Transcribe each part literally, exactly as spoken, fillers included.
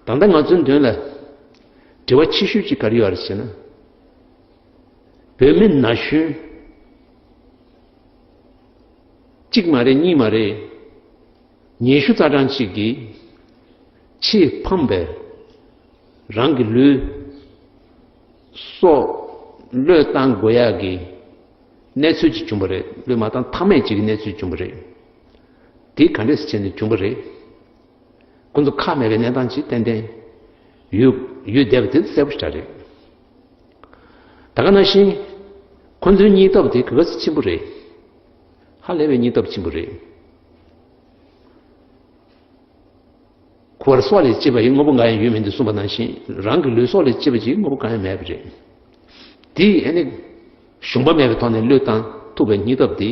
ད་ལྟ་ང་ཚོའི་མདུན་ལ་དྲི་བ་ཆེ་ཤོས་ཅིག་ག་རེ་ཡོད་རེད་ཟེར་ན། བོད་མི་ན་གཞོན་གཅིག་མ་རེད་གཉིས་མ་རེད། ཉི་ཤུ་རྩ་གྲངས་གཅིག་གིས་ཆེས་ཕངས་པའི་རང་གི་ལུས་སྲོག་བློས་བཏང་དགོས་ཡག་གི་གནས་ཚུལ་ཅིག་བྱུང་བ་རེད། བློས་མ་བཏང་ཐབས་མེད་ཅིག་གི་གནས་ཚུལ་བྱུང་བ་རེད། དེ་ག་འདྲས་བྱས་ནས་བྱུང་བ་རེད། ཁོ་ཚོ་ཁག་མེད་པའི་གནས་སྟངས་ཅིག་ཏན་ཏན་ཡོད་ཡོད་བསྡད་པ་དེ་གསལ་པོ་ཞེ་དྲག་རེད། ད་ག་ནང་བཞིན་ཁོ་ཚོའི་སྙིང་སྟོབས་དེ་ག་ག་ཚོད་ཆེན་པོ་རེད། ཧ་ལས་པའི་སྙིང་སྟོབས་ཆེན་པོ་རེད། ཁུ་བར་སྲོག་ལས་གཅེས་པ་ཡི་དངོས་པོ་འགའ་ཡང་ཡོད་མིན་འདུག་གསུངས་པ་ནང་བཞིན་རང་གི་ལུས་སྲོག་ལས་གཅེས་པ་ཅིག་དངོས་པོ་གང་ཡང་མེད་པ་རེད། དེ་ཨ་ནི་ཞུམ་པ་མེད་པའི་ཐོག་ནས་བློས་བཏང་ཐུབ་པའི་སྙིང་སྟོབས་དེ་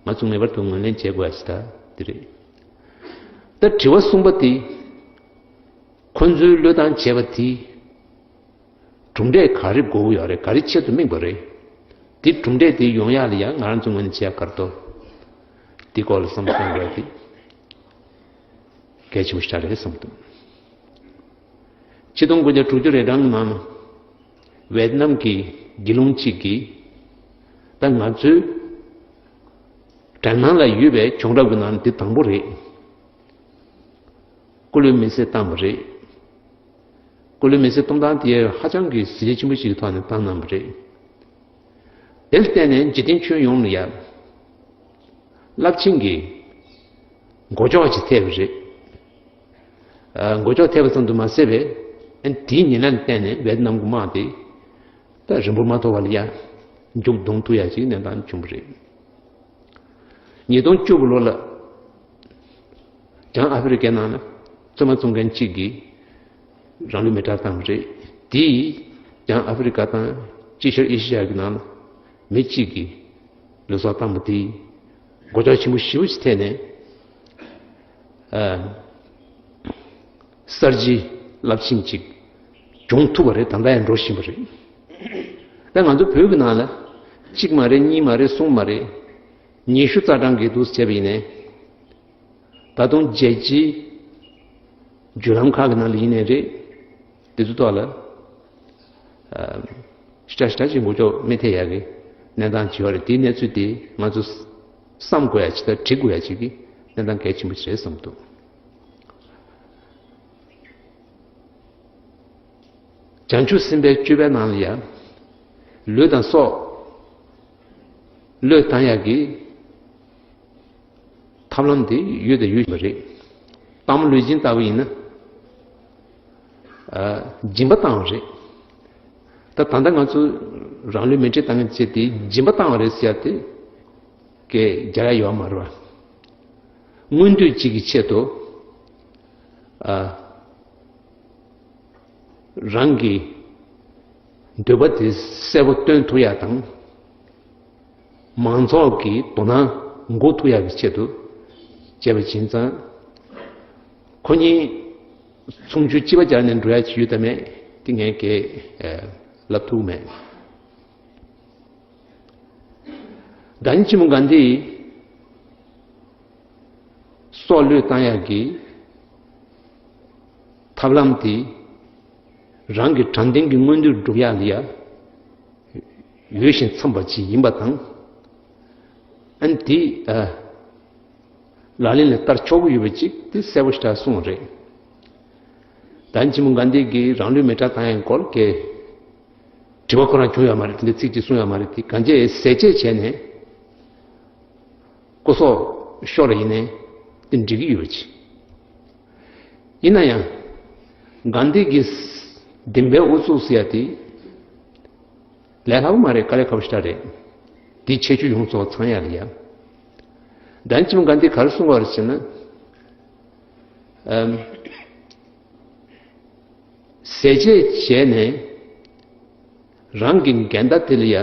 ང་ཚོ་ངེས་པར་དུ་ངོས་ལེན་བྱེད་དགོས་ཡ་ཞིག་ད་དེ་རེད། ད་དྲི་བ་གསུམ་པ་དེ། ཁོ་ཚོའི་བློས་བཏང་བྱས་པ་དེ་གྲུབ་འབྲས་ག་རེ་དགོས་ཀྱི་ཡོད་རེད། ག་རེ་ཆེད་དུ་དམིགས་པ་རེད། དེ་གྲུབ་འབྲས་དེ་ཡོང་ཡག་ལ་ཡང་ང་རང་ཚོ་ངོས་ནས་བྱེད་ཡག་ག་རེ་འདུག་དེ་སྐོར་ལ་བསམ་བློ་གཏོང་དགོས་ཡ་དེ་གལ་ཆེན་པོ་ཞིག་རེད་བསམ་འདུག་ཆིག་སྟོང་དགུ་བརྒྱ་དྲུག་ཅུ་རེ་གྲངས་ནང་ཝེ་ཏི་ནམ་གྱི་དགེ་སློང་གཅིག་གིས་ད་ང་ཚོའི་འགྲན་སྣང་ལ་ཡོད་པའི་བྱུང་རབས་ཀྱི་ནང་འདི་དང་པོ་རེད། སྐུ་ལུས་མེ་བསྲེགས་བཏང་བ་རེད། སྐུ་ལུས་མེ་བསྲེགས་གཏོང་སྟངས་དེ་ཧ་ཅང་གི་གཟི་བརྗིད་ཆེན་པོ་ཞིག་གི་ཐོག་ནས་བཏང་གནང་བ་རེད། དེར་བརྟེན་ནས་འཇིག་རྟེན་ཁྱོན་ཡོངས་ལ་ཡང་རླབས་ཆེན་གྱི་མགོ་ལྕོག་ཅིག་ཐེབས་པ་རེད། ཨ། མགོ་ལྕོག་ཐེབས་པ་ཙམ་དུ་མ་ཟད་པའི་ཨ་ནི་དེའི་ཉེ་ལམ་བརྟེན་ནས་ཝེ་ཏི་ནམ་གྱི་དམག་དེ་ད་རིང་པོ་མ་ཐོགས་པ་ལ་ཡང་མཇུག་བསྡོམས་ཐུབ་ཡ་ཅིག་གནས་སྟངས་བྱུང་བ་རེད། ཉིས་སྟོང་བཅུ་དགུ་ལོ་ལ་བྱང་ཨ་ཧྥེ་རི་ཁའི་ནང་ལ་བཙོན་མ་བཙོང་མཁན་གཅིག་གིས་རང་ལུས་མེ་སྲེག་བཏང་བ་རེད། དེས་བྱང་ཨ་ཧྥེ་རི་ཁ་དང་དཀྱིལ་ཤར་ཨེ་ཤི་ཡ་གི་ནང་ལ་མི་གཅིག་གིས་ལུས་སྲོག་བཏང་བ་དེས་མགོ་ལྕོག་ཆེན་པོ་ཞེ་པོ་ཞིག་ཐེབས་ནས། ཨ། གསར་བརྗེ་རླབས་ཆེན་ཅིག་བྱུང་ཐུབ་པ་རེད། ད་ལྟ་ཡང་འགྲོ་བཞིན་པ་རེད། ད་ང་ཚོ་བོད་ཀྱི་ནང་ལ་གཅིག་མ་རེད། གཉིས་མ་རེད། གསུམ་མ་རེད། ཉི་ཤུ་རྩ་གྲངས་ཀྱི་འདུག་བྱས་པ་ཡིན་ནའི། ད་དུང་རྒྱལ་སྤྱིའི་བརྒྱུད་ལམ་ཁག་གི་ནང་ལ་ཡིན་ནའི་རེད། དེ་ཚོ་ཐོག་ལ་ཨ། ཤ་ཤ་ཅིག་མགོ་ལྕོག་མི་ཐེབས་ཡག་གི་གནས་སྟངས་ཅིག་ཡོད་རེད། དེའི་གནས་ཚུལ་དེ་ང་ཚོ་བསམ་དགོས་ཡ་ཅིག་དང་འགྲིག་དགོས་ཡ་ཅིག་གི་གནས་སྟངས་གལ་ཆེན་པོ་ཅིག་རེད་བསམ་འདུག་བྱང་ཆུབ་སེམས་དཔའི་སྤྱོད་པའི་ནང་ལ་ཡང་ལུས་དང་སྲོག་བློས་བཏང་ཡག་གི་ཐབས་ལམ་དེ་ཡོད་དང་ཡོད་བཞིན་པ་རེད། སྟག་མོ་ལུས་སྦྱིན་ལྟ་བུ་ཡིན་ན། ཨ། སྦྱིན་པ་བཏང་བ་རེད། ད་ད་ལྟ་ང་ཚོ་རང་ལུས་མེ་སྲེག་བཏང་མཁན་བྱས་ཏེ་སྦྱིན་པ་བཏང་བ་རེད་ཟེར་ཡ་དེ་སྐད་རྒྱག་ཡ་ཡོད་མ་རེད་པ། མངོན་འདོད་ཅིག་གི་ཆེད་དུ། ཨ། རང་གི་འདོད་པ་དེ་གསལ་པོ་སྟོན་ཐུབ་ཡ་དང་། མང་ཚོགས་ཀྱི་དོ་སྣང་འགུག་ཐུབ་ཡག་གི་ཆེད་དུ་བྱས་པ་ཡིན་ཙང་། ཁོ་གཉིས་མཚུངས་ཆོས་གཅིག་པ་སྦྱར་ནས་འགྲོ་ཡ་ཅིག་ཡོད་དམ་མེད་དེ་ངས་གས་ལབ་ཐུབ་མེད། ཟླ་ཉིན་ཆེན་མོ་གྷན་དྷིའི་སྲོག་བློས་བཏང་ཡག་གི་ཐབས་ལམ་དེ་རང་གི་དྲང་བདེན་གྱི་མངོན་འདོད་སྒྲུབ་ཡག་ལ་ཡ་ཡོད་བཞིན་འཚམས་པ་ཅིག་ཡིན་པ་དང་། ཨ་ནི་དེ་ཨ། ལག་ལེན་ལ་བསྟར་ཆོག་གི་ཡོད་པ་ཅིག་དེ་གསལ་པོ་ཞེ་དྲག་གསུངས་པ་རེད། ཟླ་ཉིན་ཆེན་མོ་གྷན་དྷི་གིས་རང་ལུས་མེ་སྲེག་བཏང་ཡག་སྐོར་གྱི་དྲི་བ་ཁོ་རང་བྱུང་ཡོད་མ་རེད། དེ་འདྲ་ཚིག་གཅིག་གསུངས་ཡོད་མ་རེད། དེ་གང་ཅི་ཟས་བཅད་བྱས་ནས་སྐུ་སྲོག་ཤོར་བ་ཡིན་ནའི་དེ་འགྲིག་གི་ཡོད་པ་ཅིག་ཡིན་ན་ཡང་། གྷན་དྷི་གི་བདེན་པའི་ཨུ་ཚུགས་ཟེར་ཡ་དེ་ལས་སླ་པོ་མ་རེད། དཀའ་ལས་ཁག་པོ་ཞེ་དྲག་རེད། དེའི་ཁྱད་ཆོས་ཡོངས་རྫོགས་ཚང་ཡ་ལ་ཡ། ཟླ་ཉིན་ཆེན་མོ་གྷན་དྷི་ག་རེ་གསུངས་པ་རེད་ཟེར་ན། ཨམ། ཟས་བཅད་བྱས་ནས་རང་གི་འགལ་ཟླ་དེ་ལ་ཡ།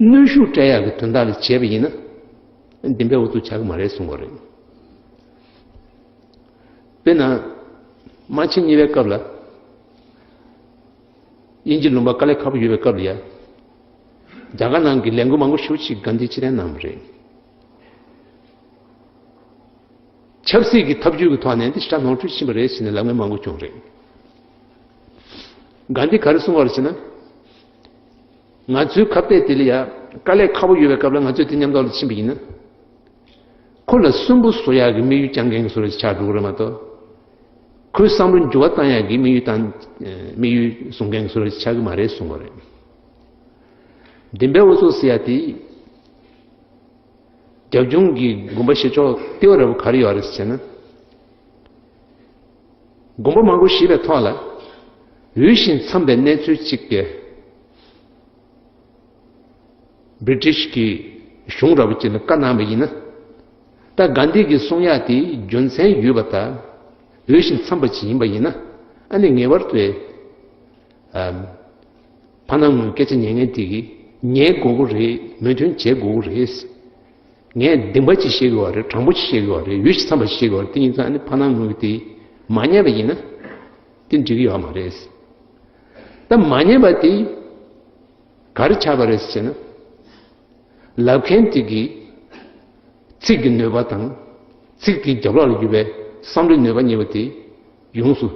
གནོན་ཤུགས་སྤྲད་ཡག་གི་དོན་དག་ལ་བྱས་པ་ཡིན་ན། བདེན་པའི་ཨུ་ཚུགས་ཆགས་ཀྱི་མ་རེད་གསུངས་པ་རེད། དཔེར་ན། དམག་ཆེན་གཉིས་པའི་སྐབས་ལ། དབྱིན་ཇི་ལུང་པ་དཀའ་ལས་ཁག་པོ་ཡོད་པའི་སྐབས་ལ་ཡ། རྒྱ་གར་ནང་གི་ལས་འགུལ་མང་པོ་ཞེ་པོ་ཅིག་གྷན་དྷིས་ཕྱིར་འཐེན་གནང་བ་རེད། ཆབ་སྲིད་ཀྱི་ཐབས་ཇུས་ཀྱི་ཐོག་ནས་འདི་ཞེ་དྲག་ནོར་འཁྲུལ་ཕྱིན་པ་རེད་ཟེར་ནས་ལབ་མཁན་མང་པོ་བྱུང་རེད། གྷན་དྷི་ག་རེ་གསུངས་པ་རེད་ཟེར་ན། ང་ཚོའི་ཁ་གཏད་དེ་ལ་ཡ་དཀའ་ལས་ཁག་པོ་ཡོད་པའི་སྐབས་ལ་ང་ཚོས་དེ་མཉམ་དུ་ལ་ཕྱིན་པ་ཡིན་ན། ཁོ་ལ་སུན་པོ་བཟོ་ཡག་གི་དམིགས་ཡུལ་བཅངས་མཁན་གྱི་བཟོ་འདྲ་ཆགས་འགྲོ་གི་རེད་མ་གཏོགས། ཁོའི་བསམ་བློ་འགྱུར་བ་བཏང་ཡག་གི་དམིགས་ཡུལ་དང་དམིགས་ཡུལ་བཟུང་མཁན་གྱི་བཟོ་འདྲ་ཆགས་ཀྱི་མ་རེད་གསུངས་པ་རེད། བདེན་པའི་འུ་ཚུགས་ཟེར་ཡ་དེ། རྒྱབ་ལྗོངས་ཀྱི་དགོངས་པ་བཞེས་ཕྱོགས་ལྟེ་བ་ར་བ་ག་རེ་ཡོད་རེད་ཟེར་ན། དགོངས་པ་མང་པོ་བཞེས་པའི་ཐོག་ལ། འོས་ཤིང་འཚམས་པའི་གནས་ཚུལ་གཅིག་སྟེ། བྷི་རི་ཊིཤ་གི་གཞུང་ར་བ་ཅིག་ལ་བཀའ་གནང་བ་ཡིན་ན། ད་གྷན་དྷི་གིས་གསུང་ཡག་དེ་རྒྱུ་མཚན་ཡོད་པ་དང་། འོས་ཤིང་འཚམས་པ་ཅིག་ཡིན་པ་ཡིན་ན། ཨ་ནི་ངེས་པར་དུ། ཨམ། ཕ་ནང་ངོས་སྐད་ཆ་ཉན་མཁན་དེ་གིས་ཉན་དགོས་ཀྱི་རེད། མོས་མཐུན་བྱེད་དགོས་ཀྱི་རེད། ངས་བདེན་པ་ཅིག་བཤད་ཀྱི་ཡོད་རེད། དྲང་པོ་ཅིག་བཤད་ཀྱི་ཡོད་རེད། འོས་ཤིང་འཚམས་པ་ཅིག་བཤད་ཀྱི་ཡོད་རེད། དེ་ཡིན་ཙང་ཨ་ནི་ཕ་ནང་ངོས་ཀྱིས་དེ་མ་ཉན་པ་ཡིན་ན། དེ་འགྲིག་གི་ཡོད་མ་རེད། ད་མ་ཉན་པ་དེ་ག་རེ་ཆགས་པ་རེད་ཟེར་ན། ལབ་མཁན་དེ་གིས་ཚིག་གི་ནུས་པ་དང་། ཚིག་དེའི་རྒྱབ་ལོགས་ལ་ཡོད་པའི་བསམ་བློའི་ནུས་པ་གཉིས་པོ་དེ་ཡོངས་སུ་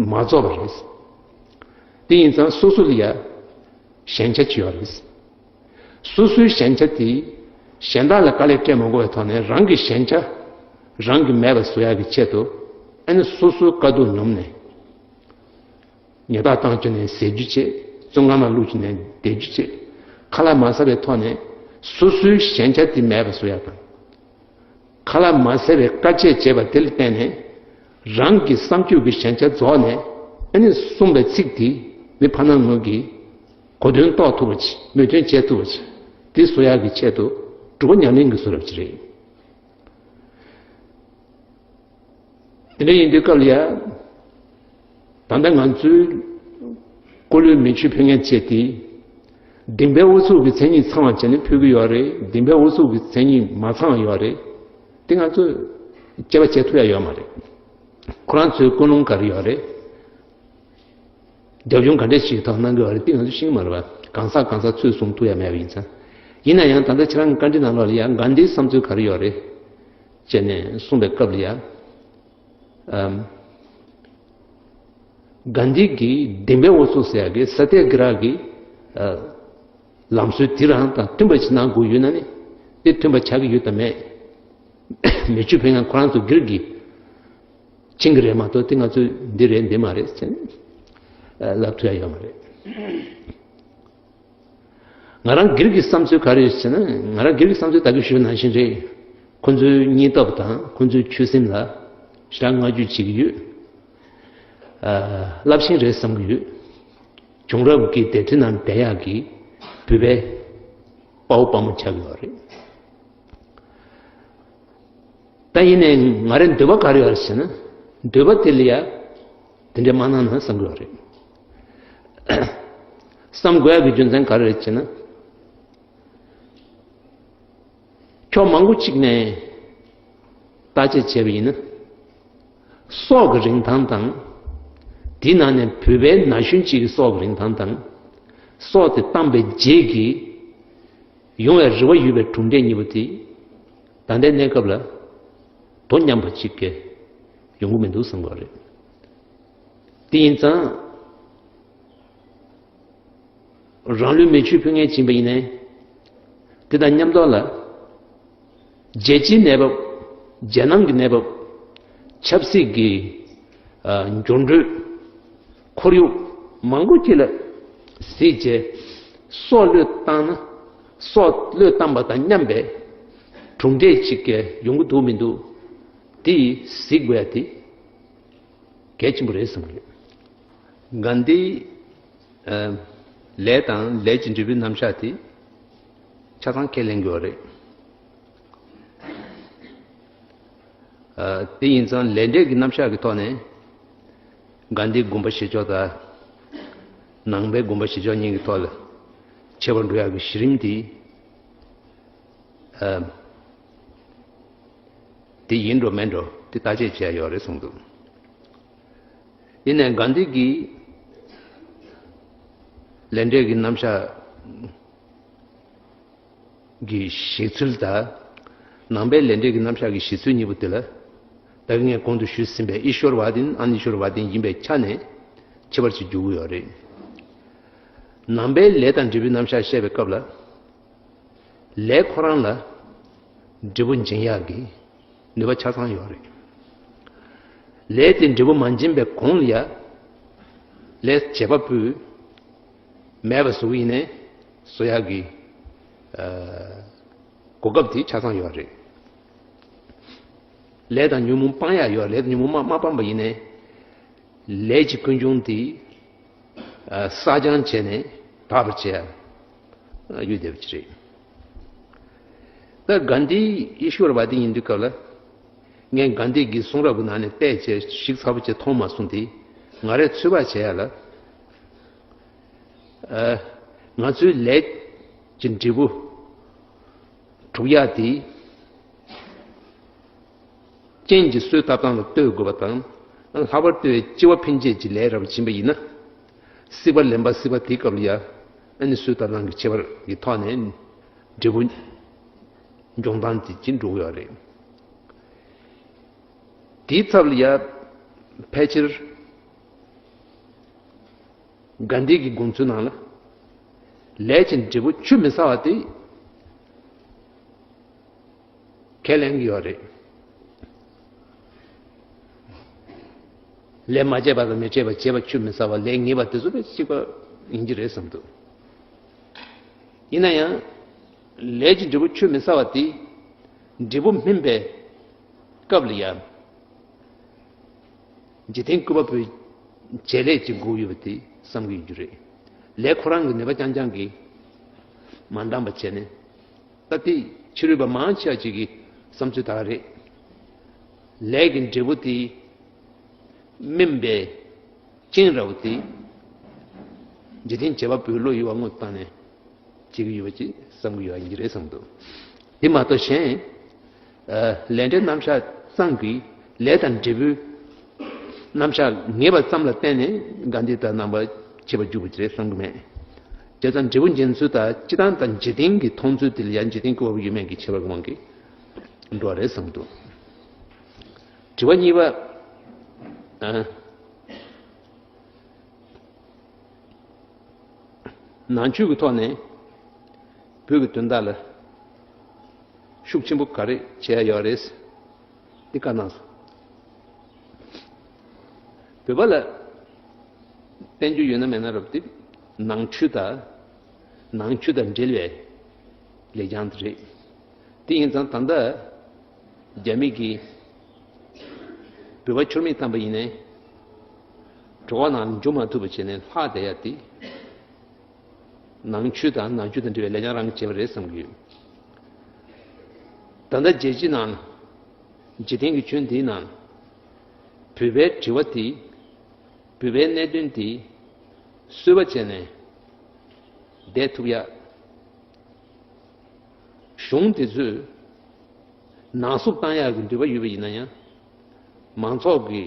མ་རྫོགས་པ་རེད། དེ་ཡིན་ཙང་སོ་སོ་ལ་ཡ་ཞན་ཆ་ཅིག་ཡོད་རེད། སོ་སོའི་ཞན་ཆ་དེ་གཞན་དག་ལ་དཀའ་ལས་སྤྲད་མ་དགོས་པའི་ཐོག་ནས་རང་གི་ཞན་ཆ་རང་གིས་མེད་པ་བཟོ་ཡག་གི་ཆེད་དུ། ཨ་ནི་སོ་སོའི་དཀའ་སྡུག་མྱོང་ནས། ཉེས་རྡུང་བཏང་བཅུག་ནས་ཟས་རྒྱུ་བྱེད། བཙོན་ཁང་ནང་བླུགས་བཅུག་ནས་བསྡད་རྒྱུ་བྱེད། ཁ་ལག་མ་ཟ་བའི་ཐོག་ནས་སོ་སོའི་ཞན་ཆ་དེ་མེད་པ་བཟོ་ཡག་དང་། ཁ་ལག་མ་ཟ་བའི་དཀའ་སྤྱད་བྱས་པ་དེ་ལ་བརྟེན་ནས་རང་གི་བསམ་སྤྱོད་ཀྱི་ཞན་ཆ་རྫོགས་ནས། ཨ་ནི་གསུངས་པའི་ཚིག་དེ་མི་ཕ་ནང་ངོས་ཀྱིས་གོ་དོན་རྟོགས་ཐུབ་པ་ཅིག་མོས་མཐུན་བྱེད་ཐུབ་པ་ཅིག་དེ་བཟོ་ཡག་གི་ཆེད་དུ་སྒྲུབ་པ་ཉམས་ལེན་གྱི་བཟོ་འདྲ་ཅིག་རེད། དེ་འདྲ་ཡིན་དུས་སྐབས་ལ་ཡ། ད་ལྟ་ང་ཚོའི་སྐུ་ལུས་མེ་མཆོད་ཕུལ་མཁན་བཅས་དེ། བདེན་པའི་ཨུ་ཚུགས་ཀྱི་མཚན་ཉིད་ཚང་བ་བྱས་ནས་ཕུལ་གྱི་ཡོད་རེད། བདེན་པའི་ཨུ་ཚུགས་ཀྱི་མཚན་ཉིད་མ་ཚང་བ་ཡོད་རེད། དེ་ང་ཚོས་དཔྱད་པ་བྱེད་ཐུབ་ཡ་ཡོད་མ་རེད། ཁོ་རང་ཚོའི་ཀུན་སློང་ག་རེ་ཡོད་རེད། རྒྱབ་ལྗོངས་ག་འདྲས་ཞིག་ཐོག་གནང་གི་ཡོད་རེད། དེ་ང་ཚོས་ཤེས་ཀྱི་མ་རེད་པ། གང་ཟག་གང་ཟག་ཚོས་གསུང་ཐུབ་ཡ་མེད་པ་ཡིན་ཙང་། ཡིན་ན་ཡང་ད་ལྟ་ཁྱེད་རང་གི་བཀའ་འདྲི་ནང་ལོགས་ལ་ཡང་གྷན་དྷིའི་བསམ་ཚུལ་ག་རེ་ཡོད་རེད། བྱས་ནས་གསུངས་པའི་སྐབས་ལ་ཡང་། ཨམ། གྷན་དྷི་གིས་བདེན་པའི་ཨུ་ཚུགས་ཟེར་ཡག་གི་ས་ཏྱ་གི་ར་གི་ཨ། ལམ་སྲོལ་དེ་རང་དང་མཐུན་པ་ཞིག་གནང་དགོས་ཡོད་ན་ནི། དེ་མཐུན་པ་ཆགས་ཀྱི་ཡོད་དམ་མེད། མེ་མཆོད་ཕུལ་མཁན་ཁོ་རང་ཚོ་སྒེར་གྱིས་ཕྱིན་གྱི་རེད་མ་གཏོགས། དེ་ང་ཚོས་འདི་རེད་འདི་མ་རེད་ཟེར་ནས་ལབ་ཐུབ་ཡ་ཡོད་མ་རེད། ང་རང་སྒེར་གྱི་བསམ་ཚུལ་ག་རེ་ཡོད་ཟེར་ན། ང་རང་སྒེར་གྱི་བསམ་ཚུལ་ད་གིན་ཞུས་ནང་བཞིན་རེད། ཁོ་ཚོའི་སྙིང་སྟོབས་དང་ཁོ་ཚོའི་ཆོད་སེམས་ལ་ཞེ་དྲག་བསྔགས་བརྗོད་བྱེད་ཀྱི་ཡོད། ཨ། རླབས་ཆེན་རེད་བསམ་གྱི་ཡོད། བྱུང་རབས་ཀྱི་ལྡེབས་བྲིས་ནང་བསྡད་ཡག་གི་བོད་པའི་དཔའ་བོ་དཔའ་མོ་ཆགས་ཀྱི་ཡོད་རེད། ད་ཡིན་ནའི་ང་རའི་འདོད་པ་ག་རེ་ཡོད་རེད་ཟེར་ན། འདོད་པ་དེ་ལ་ཡ་དེ་འདྲའི་མ་གནང་ན་བསམ་གྱི་ཡོད་རེད། བསམ་དགོས་ཡག་གི་རྒྱུ་མཚན་ག་རེ་རེད་ཟེར་ན། ཕྱོགས་མང་པོ་གཅིག་ནས་བརྟག་དཔྱད་བྱས་པ་ཡིན་ན། སྲོག་གི་རིན་ཐང་དང་། དེའི་ནང་ནས་བོད་པའི་ན་གཞོན་གཅིག་གི་སྲོག་གི་རིན་ཐང་དང་། སྲོག་དེ་བཏང་པའི་རྗེས་ཀྱི་ཡོང་བའི་རེ་བ་ཡོད་པའི་གྲུབ་འབྲས་གཉིས་པོ་དེ། ད་ལྟའི་གནས་སྐབས་ལ་དོ་མཉམ་པ་གཅིག་གི་ཡོང་གི་མི་འདུག་བསམ་གྱི་རེད། དེ་ཡིན་ཙང་། རང་ལུས་མེ་མཆོད་ཕུལ་མཁན་ཡིན་པ་ཡིན་ནའི། དེ་དང་མཉམ་དུ་ལ། རྒྱལ་སྤྱིའི་གནས་བབ། རྒྱལ་ནང་གི་གནས་བབ། ཆབ་སྲིད་ཀྱི། ཨ། འགྱུར་འགྲོས། ཁོར་ཡུག་མང་པོ་ཅིག་ལ་གཟིགས་བྱས། སྲོག་བློས་བཏང་ན། སྲོག་བློས་བཏང་པ་དང་མཉམ་པའི་གྲུབ་འབྲས་ཅིག་གི་ཡོང་གི་འདུག་མི་འདུག་དེ་གཟིགས་དགོས་ཡ་དེ་གལ་ཆེན་པོ་རེད་བསམ་གྱི་ཡོད། གྷན་དྷིའི། ཨ། ལས་དང་ལས་ཀྱི་འབྲས་བུའི་རྣམ་གཞག་དེ་ཆ་ཚང་ཁས་ལེན་དགོས་པ་རེད། ཨ། དེ་ཡིན་ཙང་ལས་འབྲས་ཀྱི་རྣམ་གཞག་གི་ཐོག་ནས་གྷན་དྷིའི་དགོངས་པ་བཞེས་ཕྱོགས་དང་། ནང་པའི་དགོངས་པ་བཞེས་ཕྱོགས་གཉིས་ཀྱི་ཐོག་ལ་ཁྱད་པར་འགྲོ་ཡག་གི་གཞི་རིམ་དེ། ཨ། དེ་ཡིན་འགྲོ་མིན་འགྲོ་དེ་བརྟག་དཔྱད་བྱས་ཡོད་རེད་གསུངས་འདུག་ཡིན་ནའི་གྷན་དྷི་གིས་ལས་འབྲས་ཀྱི་རྣམ་གཞག་གི་བཞེད་ཚུལ་དང་། ནང་པའི་ལས་འབྲས་ཀྱི་རྣམ་གཞག་གི་བཞེད་ཚུལ་གཉིས་པོ་དེ་ལ་ ད་གིན་ངས་གོང་དུ་ཞུས་ཟིན་པའི་ཨི་ཤོར་ཝཱ་ཏིན་ཨ་ནི་ཤོར་ཝཱ་ཏིན་ཡིན་པའི་ཆ་ནས་ཁྱད་པར་ཅིག་འཇུག་གི་ཡོད་རེད། ནང་པའི་ལས་དང་འབྲས་བུའི་རྣམ་གཞག་བཤད་པའི་སྐབས་ལ། ལས་ཁོ་རང་ལ་འབྲས་བུ་འབྱིན་ཡག་གི་ནུས་པ་ཆ་ཚང་ཡོད་རེད། ལས་དེ་འབྲས་བུ་མ་འབྱིན་པའི་གོང་ལ་ཡ། ལས་བྱེད་པ་པོས་མེད་པ་བཟོ་གི་ཡིན་ནའི་བཟོ་ཡག་གི་ཨ་གོ་སྐབས་དེ་ཆ་ཚང་ཡོད་རེད། ལས་དང་ཉོན་མོངས་སྤང་ཡག་ཡོད་རེད། ཉོན་མོངས་མ་མ་སྤངས་པ་ཡིན་ནའི། ལས་ཀྱི་ཀུན་འབྱུང་དེ་ཨ་བསགས་སྦྱང་བྱས་ནས་དག་པར་བྱས་ཡ་ཡོད་བསྡད་པ་ཅིག་རེད། ད་གྷན་དྷི་ཨི་ཤོར་ཝཱ་ཏི་ཡིན་དུས་སྐབས་ལ། ངས་གྷན་དྷི་གི་གསུང་རབ་ཀྱི་ནང་ནས་བལྟས་བྱས་ཞིབ་ཚགས་པོ་བྱས་མཐོང་མ་སོང་སྟེ། ང་རས་ཚོད་དཔག་བྱས་ཡ་ལ། ཨ་ང་ཚོའི་ལས་ཀྱི་འབྲས་བུ་སྒྲུབ་ཡག་དེ། རྐྱེན་གྱིས་གསོས་བཏབ་སྟངས་ལ་ལྟོས་དགོས་པ་དང་། ལྷག་པར་དུ་སྐྱེ་བ་འཕེན་བྱེད་ཀྱི་ལས་རབ་བྱིན་པ་ཡིན་ན། སྲིད་པ་ལེན་པ་སྲིད་པ་དེའི་སྐབས་ལ་ཡ། ཨ་ནི་གསོས་བཏབ་སྟངས་ཀྱི་ཁྱད་པར་གྱི་ཐོག་ནས་འབྲས་བུ་འབྱུང་སྟངས་དེ་ཅིག་འགྲོ་གི་ཡོད་རེད། དེའི་ཚབ་ལ་ཡ། ཕལ་ཆེར་གྷན་དྷི་གི་དགོངས་ཚུལ་ནང་ལ། ལས་ཀྱི་འབྲས་བུ་ཆུད་མི་ཟ་བ་དེ། ཁས་ལེན་གྱི་ཡོད་རེད། ལས་མ་བྱས་པ་དང་མི་བྱེད་པ། བྱས་པ་ཆུད་མི་ཟ་བ། ལས་ངེས་པ་དེ་ཚོ་དཔེ་གཅིག་པ་ཡིན་གྱི་རེད་བསམ་འདུག་ཡིན་ན་ཡང་། ལས་ཀྱི་འབྲས་བུ་ཆུད་མི་ཟ་བ་དེ། འབྲས་བུ་སྨིན་པའི་སྐབས་ལ་ཡང་། འཇིག་རྟེན་བཀོད་པ་པོའི་བྱེད་ལས་ཀྱི་དགོས་ཡོད་པ་དེ་བསམ་གྱི་ཡོད་རྒྱུ་རེད། ལས་ཁོ་རང་གི་ནུས་པ་རྐྱང་རྐྱང་གིས་མ་འདང་བ་བྱས་ནས། ད་ལྟའི་ཕྱི་རོལ་པ་མང་ཆེ་བ་ཅིག་གི་བསམ་ཚུལ་ད་ག་རེད། ལས་ཀྱི་འབྲས་བུ་དེ་སྨིན་པའི་རྐྱེན་ར་བ་དེ། འཇིག་རྟེན་བྱེད་པ་པོའི་བློ་ཡུལ་བ་དངོས་བཏང་ནས་བྱེད་ཀྱི་ཡོད་པ་ཅིག་བསམ་གྱི་ཡོད་པ་ཡིན་གྱི་རེད་བསམ་འདུག་དེ་མ་གཏོགས་གཞན། ལས་འབྲས་རྣམ་གཞག་ཙམ་གྱིས་ལས་དང་འབྲས་བུའི་རྣམ་གཞག་ངེས་པ་ཙམ་ལ་བརྟེན་ནས་གྷན་དྷི་དང་རྣམ་པ་ཁྱད་པར་འཇུག་པ་ཅིག་རེད་བསམ་གྱི་མེད། བྱས་ཙང་འབྲས་བུ་འབྱིན་ཚུལ་དང་སྤྱིར་བཏང་དང་འཇིག་རྟེན་གྱི་མཐོང་ཚུལ་དེ་ལ་ཡང་འཇིག་རྟེན་བཀོད་པ་པོ་ཡོད་མེད་ཀྱི་ཁྱད་པར་གྱི་དབང་གིས་འགྲོ་བ་རེད་བསམ་འདུག་དྲི་བ་གཉིས་པ། ཨ། ནང་ཆོས་ཀྱི་ཐོག་ནས་བོད་ཀྱི་དོན་དག་ལ་ཤུགས་ཆེན་པོ་ག་རེ་བྱས་ཡོད་རེད། འདི་བཀའ་གནང་སོང་། བོད་པ་ལ་བསྟན་རྒྱུ་ཡོད་ན་མེད་ན་རབ་དེ་ནང་ཆོས་དང་། ནང་ཆོས་དང་འབྲེལ་བའི་ལེགས་བྱང་དེ་རེད། དེ་ཡིན་ཙང་ད་ལྟ་རྒྱ་མི་གིས་བོད་པ་ཁྱུར་མིད་བཏང་པ་ཡིན་ནའི། འགྲོ་བ་ནང་ལ་འཇུག་མ་ཐུབ་པ་བྱས་ནས་ལྷག་བསྡད་ཡ་དེ། ནང་ཆོས་དང་ནང་ཆོས་དང་འབྲེལ་བའི་ལས་ཀྱང་རང་གིས་བྱས་པ་རེད་བསམ་གྱི་ཡོད། ད་ལྟ་རྒྱལ་སྤྱི་ནང་། འཇིག་རྟེན་གྱི་ཁྱོན་འདིའི་ནང་། བོད་པའི་དྲི་བ་དེ། བོད་པའི་གནད་དོན་དེ། གསོལ་བ་བྱས་ནས་བསྡད་ཐུབ་ཡ། གཞུང་དེ་ཚོས་ནང་སུབ་བཏང་ཡག་གི་འདོད་པ་ཡོད་པ་ཡིན་ན་ཡང་། མང་ཚོགས་ཀྱི་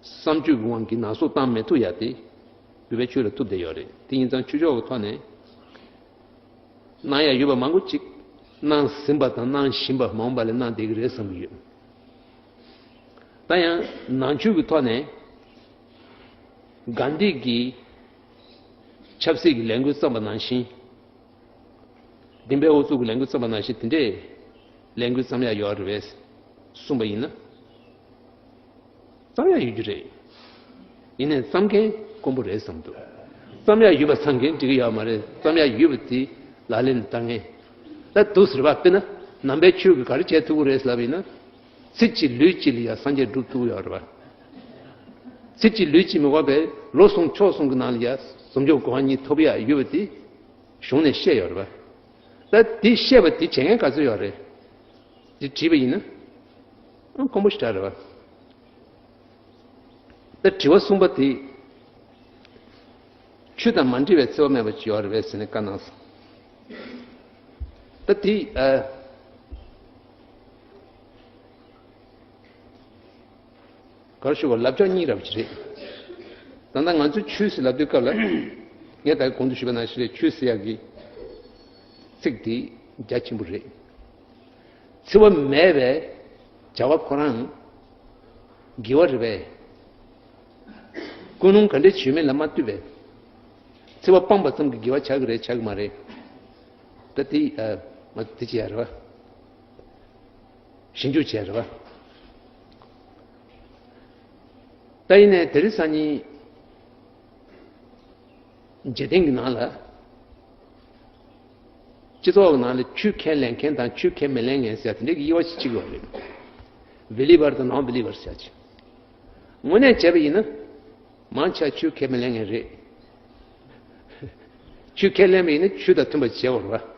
བསམ་སྤྱོད་ཀྱི་དབང་གིས་ནང་སུབ་བཏང་མི་ཐུབ་ཡ་དེ་བོད་པའི་ཆོས་ལ་ཐུག་བསྡད་ཡོད་རེད། དེ་ཡིན་ཙང་ཆོས་ཕྱོགས་ཀྱི་ཐོག་ནས་གནང་ཡ་ཡོད་པ་མང་པོ་ཅིག་གནང་ཟིན་པ་དང་གནང་བཞིན་པ། མ་འོངས་པ་ལ་གནང་བསྡད་ཀྱི་རེད་བསམ་གྱི་ཡོད། ད་ཡང་ནང་ཆོས་ཀྱི་ཐོག་ནས་གྷན་དྷི་གིས་ཆབ་སྲིད་ཀྱི་ལས་འགུལ་བརྩམས་པ་ནང་བཞིན། བདེན་པའི་ཨུ་ཚུགས་ཀྱི་ལས་འགུལ་བརྩམས་པ་ནང་བཞིན་དེ་འདྲའི་ལས་འགུལ་བརྩམས་ཡ་ཡོད་རེད་པས་གསུངས་པ་ཡིན་ན། བརྩམས་ཡ་ཡོད་རྒྱུ་རེད། ཡིན་ནའི་བརྩམས་མཁན་དཀོན་པོ་རེད་བསམ་འདུག་བརྩམས་ཡ་ཡོད་པ་ཚང་མཁན་འགྲིག་གི་ཡོད་མ་རེད། བརྩམས་ཡ་ཡོད་པ་དེ་ལག་ལེན་བསྟར་མཁན། ད་འདུག་ཟེར་བ། དཔེར་ན་ནང་པའི་ཆོས་ཀྱིས་ག་རེ་བྱེད་ཐུབ་ཀྱི་རེད་ལབ་ཡིན་ན། ཚེ་གཅིག་ལུས་གཅིག་ལ་ཡ་སངས་རྒྱས་སྒྲུབ་ཐུབ་ཀྱི་ཡོད་རེད་པ། ཚེ་གཅིག་ལུས་གཅིག་མི་དགོས་པའི་ལོ་གསུམ་ཕྱོགས་གསུམ་གྱི་ནང་ལ་ཡ་ཟབ་འཇུག་གོ་འཕང་གཉིས་ཐོབ་ཡ་ཡོད་པ་དེ་གཞུང་ནས་བཤད་ཡོད་རེད་པ། ད་དེ་བཤད་པ་དེ་བྱེད་མཁན་ག་ཚོད་ཡོད་རེད། དེ་དྲིས་པ་ཡིན་ན། ཨང་དཀོན་པོ་ཞེ་དྲག་རེད་པ། ད་དྲི་བ་གསུམ་པ་དེ། ཆོས་དང་མ་འབྲེལ་བའི་འཚེ་བ་མེད་པ་ཅིག་ཡོད་རེད་པས་ཟེར་ནས་བཀའ་གནང་སོང་། ད་དེ་ཨ། ག་རེ་ཞུ་བ། ལབ་ཕྱོགས་གཉིས་རབ་ཅིག་རེད། ད་ལྟ་ང་ཚོས་ཆོས་ཟེར་ལབ་དུས་སྐབས་ལ། ངས་ད་གོང་དུ་ཞུས་པ་ནང་བཞིན་རེད། ཆོས་ཟེར་ཡག་གི་ཚིག་དེ་རྒྱ་ཆེན་པོ་རེད། འཚེ་བ་མེད་པའི་ བྱ་བ་ཁོ་རང་དགེ་བ་རེད་པས། ཀུན་སློང་ག་འདྲ་བྱུས་མེད་ལ་མ་ལྟོས་པས། འཚེ་བ་སྤངས་པ་ཙམ་གྱིས་དགེ་བ་ཆགས་ཀྱི་རེད་ཆགས་ཀྱི་མ་རེད། ད་དེ་ཨ་མ་དེ་བྱས་རེད་པ། ཞིབ་འཇུག་བྱས་རེད་པ། ད་ཡིན་ནའི་དེ་རིང་སང་ཉིན་འཇིག་རྟེན་གྱི་ནང་ལ། སྤྱི་ཚོགས་ཀྱི་ནང་ལ་ཆོས་ཁས་ལེན་མཁན་དང་ཆོས་ཁས་མི་ལེན་མཁན་ཟེར་དེ་འདྲའི་དབྱེ་བ་ཞིག་གཅིག་ཡོད་རེད། བི་ལི་བར་དང་ནོན་བི་ལི་བར་ཟེར་ཅིག་དངོས་གནས་བྱས་པ་ཡིན་ན། མང་ཆེ་ཆོས་ཁས་མི་ལེན་མཁན་རེད། ཆོས་ཁས་ལེན་པ་ཡིན་ན་ཆོས་དང་མཐུན་པ་བྱེད་དགོས་རེད་